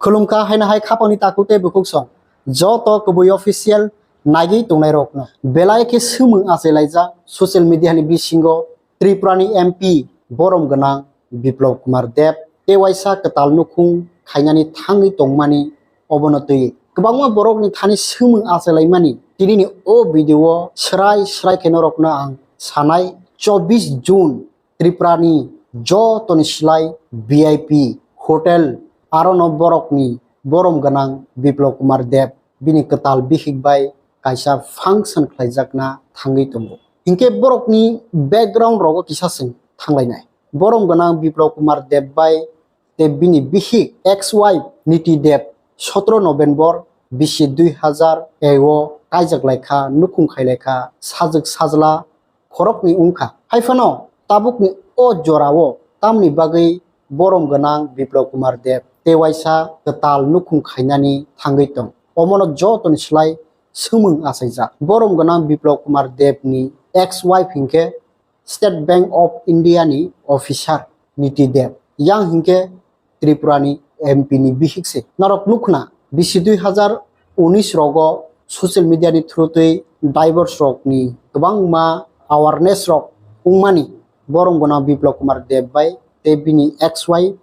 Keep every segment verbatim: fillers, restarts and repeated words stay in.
Khulumkha haino hai khapangni takhuk tei bukhuk song joto kubui official naigwi tongnairokno. Belai khe swmwng achailaijak social media ni bisingo Tripura ni M P borom gwnang Biplab Kumar Deb tei waisa kwtal nukhung khainani thangwi tongmani obono twiwi kwbangma borokni thani swmwng achailaimani tinini o video o swrai swrai khe norokno ang sanai chobbish June Tripura ni jotoni slai V I P hotel arono borokni borom gwnang Biplab Kumar Deb bini kwtal bihik bai kaisa function khlaijakna thangwi tongo. Hinkhe borokni background rogo kisa chwng thanglainai. Borom gwnang Biplab Kumar Deb bai tei bini bihik ex wife Niti Deb sotro November bisi dui hazar ego kaijak laikha, nukhung khai laikha, sajwk sajla khoroknwi wngkha. Haiphano tabukni o jorao tamni bagwi borom gwnang Biplab Kumar Deb tei waisa kwtal nukhung khainani thangwi tong. Omono jotoni slai swmwng achaijak. Borom gwnang Biplab Kumar Deb ni ex wife hinkhe State Bank of India ni officer Niti Deb, yang hinkhe Tripura ni M P ni bihik se. Norok nukhna bisi dui hazar unis rogo social media ni through twi divorce rok ni kwbangma awareness rok wngmani borom gwnang Biplab Kumar Deb bai tei bini ex wife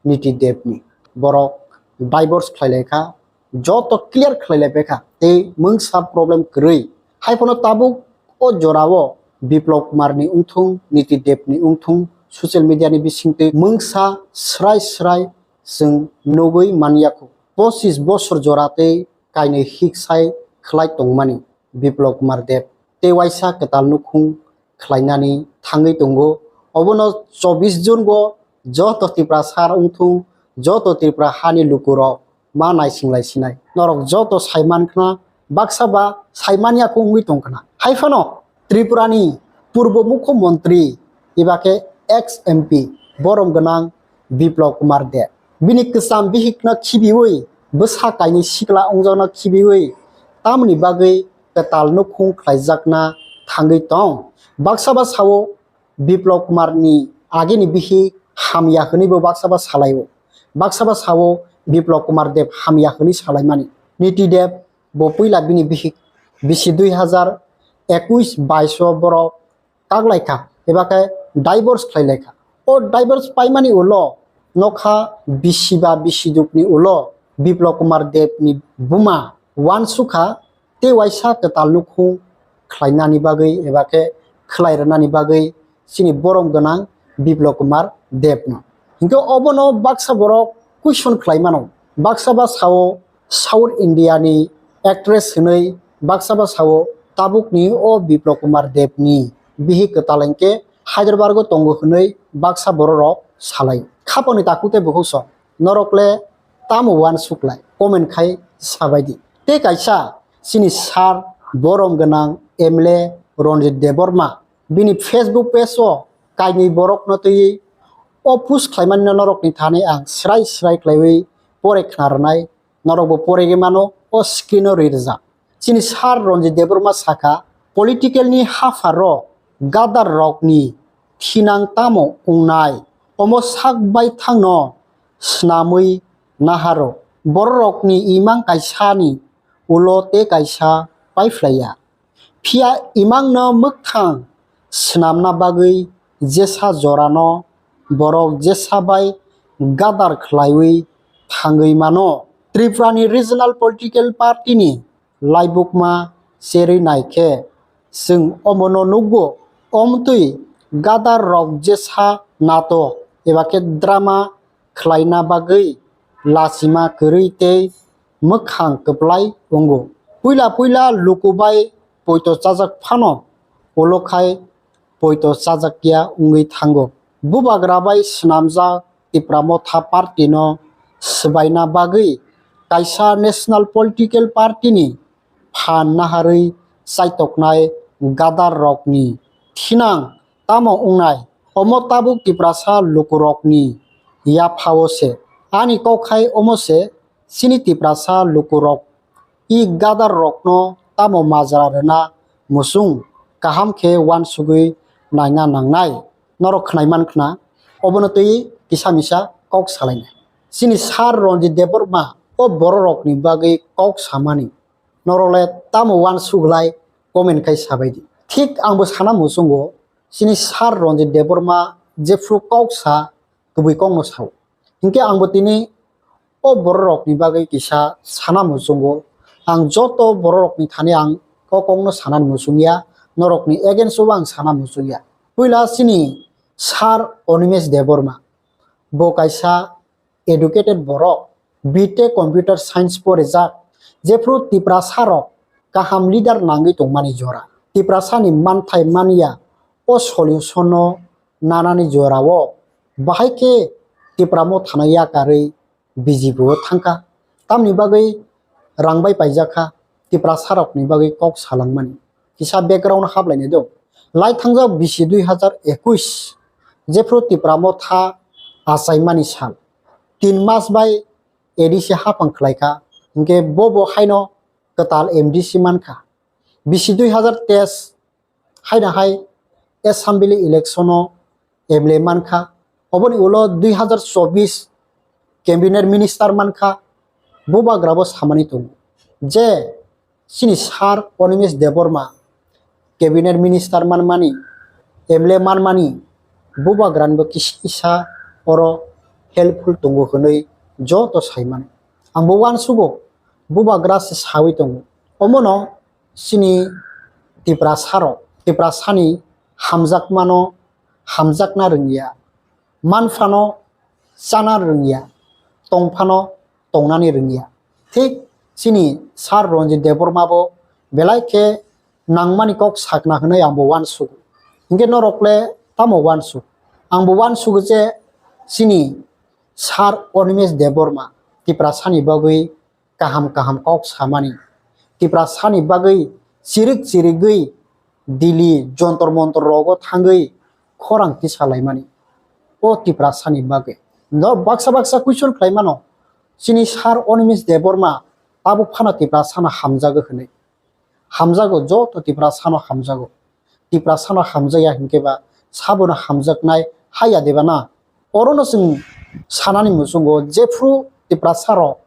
Niti Deb ni. Borok divorce khlai laikha, joto clear khlai lai paikha tei mungsa problem kwrwi. Haiphano tabuk o jorao Biplab Kumar ni wngthung, Niti Deb ni wngthung, social media ni bisingtwi mungsa srai srai chwng nugwi manyakho. Pochis bosor jora tei kainwi hik sai khlai tongmani Biplab Kumar Deb tei waisa kwtal nukhung khlainani thangwi tongo. Obono chobbish June bo joto Tiprasa wngthung, joto Tripura hani lukurok ma naising lai sinai. Norok joto sai man khna, baksa ba sai manya kho wngwi tong khna. Haiphano Tripura ni Purbo Mukhyamantri eba khe ex M P borom gwnang Biplab Kumar Deb. Bini kwcham bihikno khibiwi bwsa kainwi sikla wngjakno khibiwi tamoni bagwi kwtal nukhung khlaijakna thangwi tong. Baksa ba sao Biplab Kumar ni agini bihik hamya hwnwi bo baksa ba salaio. Baksa ba sao Biplab Kumar Deb hamya hwnwi salaimani. Niti Deb bo puila bini bihik bisi dui hazar ekush bais o borok kaklaikha eba khe divorce khlailaikha. O divorce paimani ulo nokha bisi ba bisidukni ulo Biplab Kumar Deb ni buma wansukha tei waisa kwtal nukhung khlainani bagwi eba khe khlai rwnani bagwi chini borom gwnang Biplab Kumar Deb no. Hinkhe obono baksa borok question khlai mano, baksa ba sao South India ni actress hwnwi, baksa ba sao tabukni o Biplab Kumar Deb ni bihik kwtal hinkhe Hyderabad o tongo hwnwi baksa borok rok salai. Khapangni takhuk tei bukhuk song norok le tamo uansuk lai? Comment khai sabai di. Tei kaisa chini sir borom gwnang M L A Ranjit Debbarma bini Facebook page o kainwi borokno twiwi o post khlaimani norokni thani ang srai srai khlaiwi pore khna rwnai, norokbo porigwi mano o screen o ri rwjak. Chini sir Ranjit Debbarma sakha, political ni hapharo gadar rokni thinang tamo wngnai, omo sak bai thangno swnamwi naharo. Bororokni imang kaisani ulo tei kaisa paiphlaiya. Phiya imangno mwkhang swnamna bagwi jesa jorano borok jesa bai gadar khlaiwi thangwi mano. Tripura ni regional political party ni laibukma cherwi nai khe, chwng omono nukgo, omtwi gadar rok jesa nato eba khe drama khlaina bagwi lachima kwrwi tei mwkhang kwplai wngo. Puila puila luku bai poito chajak phano ulo khai poito chajakya wngwi thango. Bubagra bai swnamjak Tipra Motha Party no swbaina bagwi kaisa national political party ni phan naharwi chaitoknai gadar rokni thinang tamo wngnai? Omo tabuk Tiprasa lukurokni yaphao se. Ani kok hai omo se, chini Tiprasa lukurok i gadar rokno tamo majra rwna muchung kaham khe uansugwi naina nangnai. Norok khnai man khna, obono twi kisa misa kok salainai. chini Sir Ranjit Debbarma o bororokni bagwi kok samani norokle tamo uansuk lai comment khai sabaidi. Thik angbo sana muchungo chini Sir Ranjit Debbarma jephru kok sa kubui kokno sao. Hinkhe angbo tini o bororokni bagwi kisa sana muchungo. Ang joto bororokni thani ang o kokno sanani muchungya, norokni against o ang sana muchungya. Puila chini Sir Animesh Debbarma, bo kaisa educated borok, B Tech Computer Science porijak, jephru Tiprasarok kaham leader nangwi tongmani jora. Tiprasani manthai manya o solution no nanani jorao bahai khe Tipra Motha no yakarwi B J P o thangkha. Tamni bagwi rang bai paijakha, Tiprasarokni bagwi kok salangmani. Kisa background haplainai do. Lai thangjak bisi dui hazar ekush, jephru Tipra Motha achaimani sal. Tin mas bai A D C hapang khlaikha, hinkhe bobo haino kwtal M D C mankha. Bisi dui hazar teis haino hai assembly election o M L A mankha. Oboni ulo dui hazar chobbish cabinet minister mankha. Bubagra bo samani tongo je chini Sir Animesh Debbarma cabinet minister manmani, M L A manmani, Bubagrani bo kisa kisa oro helpful tongo hwnwi joto saimani. Ang bo uansugo, Bubagra se sawi tongo. Omono chini Tiprasarok, Tiprasani hamjakmano hamjakna rwngya, manphano chana rwngya, tongphano tongnani rwngya. Thik chini Sir Ranjit Debbarma bo belai khe nangmani kok sakna hwnwi ang bo uansugo. Hinkhe norok le tamo uansuk? Ang bo uansugo je chini Sir Animesh Debbarma Tiprasani bagwi kaham kaham kok samani, Tiprasani bagwi chirik chirigwi Delhi Jantar Mantar rogo thangwi khorang tisalaimani o Tiprasani bagwi. No baksa baksa question khlaimano, chini Sir Animesh Debbarma tabuk phano Tiprasano hamjago hwnwi. Hamjago, joto Tiprasano hamjago. Tiprasano hamjakya hinkhe ba sabono hamjaknai haya deba na? Orono chwng sanani muchungo, jephru Tiprasarok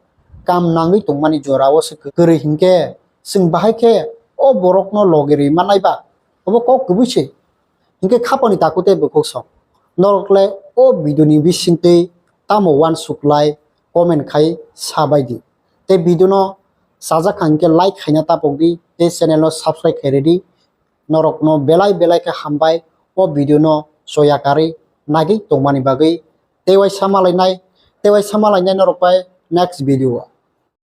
kam nangwi tongmani jorao se kwrwi hinkhe chwng bahai khe o borokno logi rwi mannai ba? Obo kok kubui se. Hinkhe khaponi takhuk tei bukhuk sok, norok le o video ni bisingtwi tamo uansuk lai comment khai sa bai di. Tei video no chajak kha hinkhe like khaina tapok di tei channel no subscribe khai rw di. Norokno belai belai khe hambai o video no choya karwi nagwi tongmani bagwi. Tei waisa malainai, tei waisa malainai norok bai next video o.